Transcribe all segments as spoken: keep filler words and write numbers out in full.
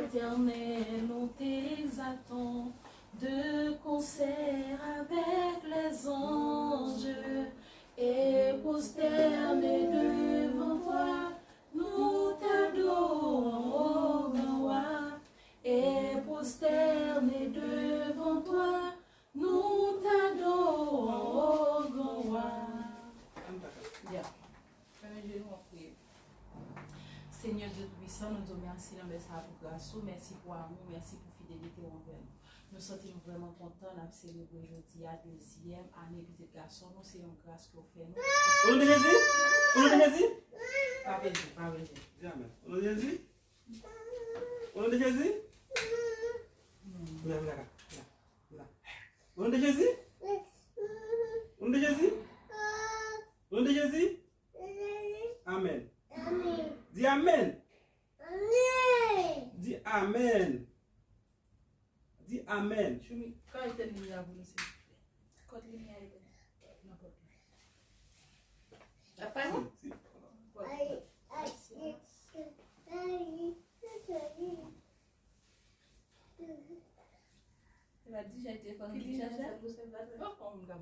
Éternel, nous t'exaltons de concert avec les anges, et prosternés devant toi, nous t'adorons, ô grand roi. Et prosternés devant toi, nous t'adorons, ô grand roi. Ya. Fèmen je nou, n ap priye. Senyè Dye Toupisan, nou di w mèsi nan lè sa a pou gras ou, mèsi pou amou, mèsi pou fidelite w anvè nou. Nou santi nou vrèman kontan, n ap selebre jodi a dezyèm ane pitit gason nou, se yon gras ke w fè nou. O non de Jezi! O non de Jezi! Pa peze, pa peze. Di amèn. O non de Jezi! O non de Jezi! Vin la, vin la, vin la, vin la. O non de Jezi! O non de Jezi! O non de Jezi! Amèn. Di amèn. Di amèn. Di amèn. Choumi, ka etèn limyè a pou nou, silvouplè? Kot limyè a ye? Nan pòt la. Ap pale? Si, si. Pòt la. Pasyans. Li pa di jan te fè anvi chache. Oh, oh, m ka.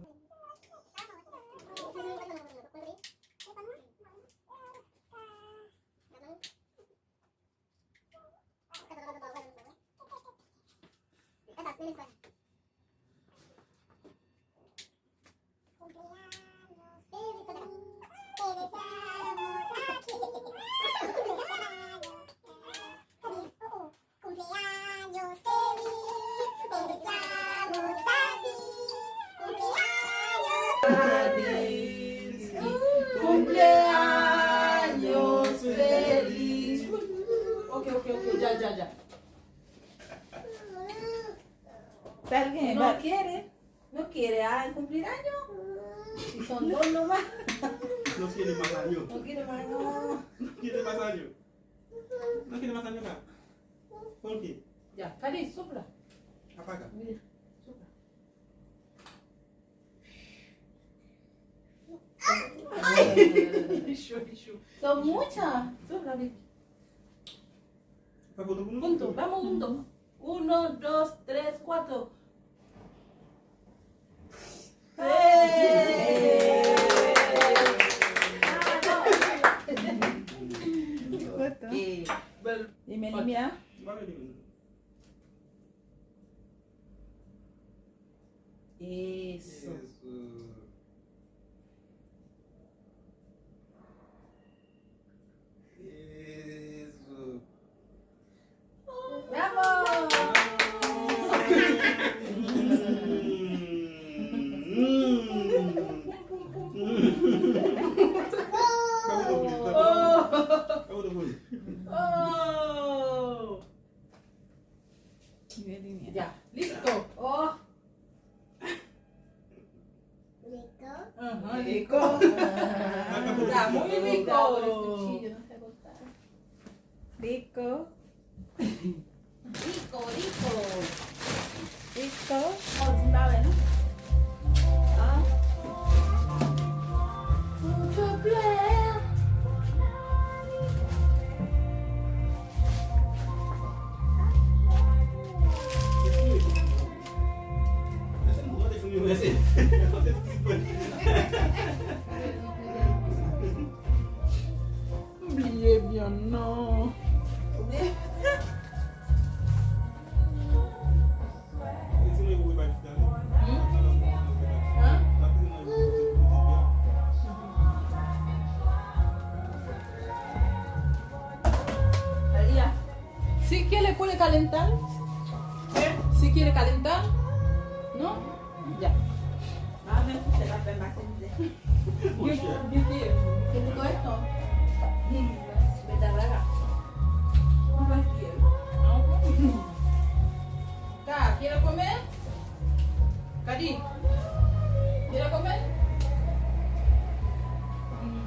Cumpleaños. Y son dos nomás. No tiene más años. No tiene más, no. No tiene más años. No tiene más años acá. ¿Por qué? Ya, Cali, sopla. Apaga. Mira, sopla. Ay, li cho, li cho. Son muchas. Sopla, baby. Punto, vamos, punto. Uno, dos, tres, cuatro. Hey! Ki kontan. Li men limyè. Eso. Eso. Bravo! Oh! Oh! Ya, listo. Oh. Rico. Ajá, rico. Está muy rico. Rico. Rico, rico. Rico. Oh, di m pa wè, non? Ah. S'il te plaît. M bliye vyann nan. Si quiere puede calentar. Si quiere calentar. No? Ya. Mwen menm fouchèt ap fè m pase mizè. Monchè. Ki pou kòrèk non? Hmm. Mwen pa fiyèl. Ka, quiere comer? Kadi? Quiere comer? Hmm.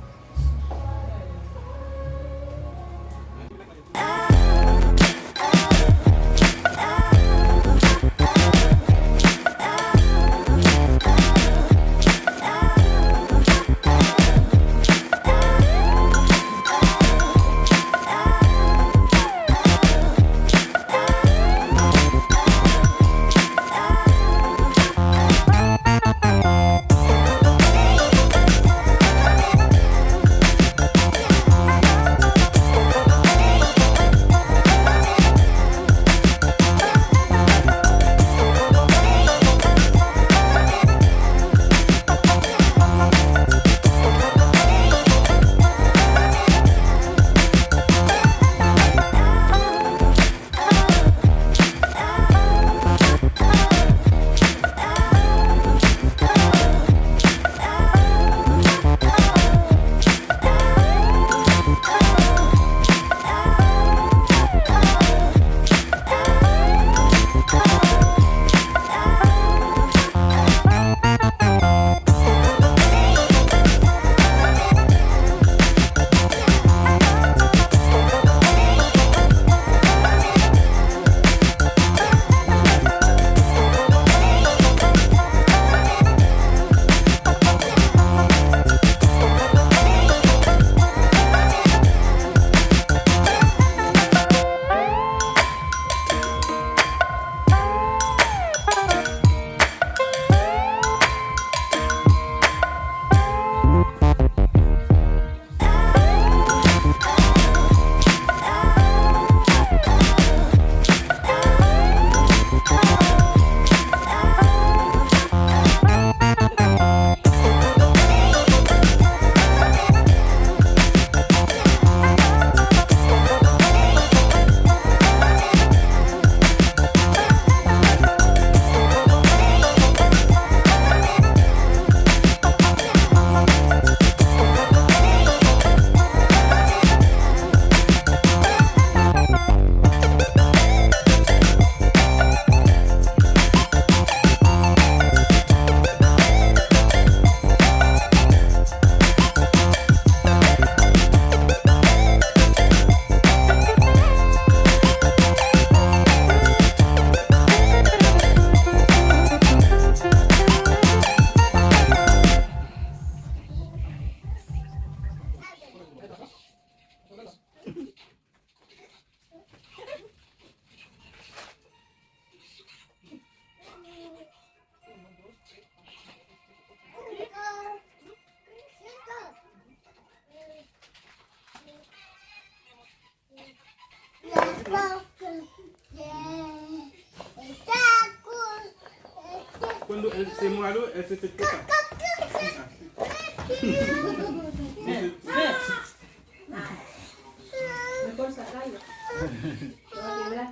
Cuando él se muere, él se festeja. Ven, ven. Mwen konn sa ka ye. Ok, la.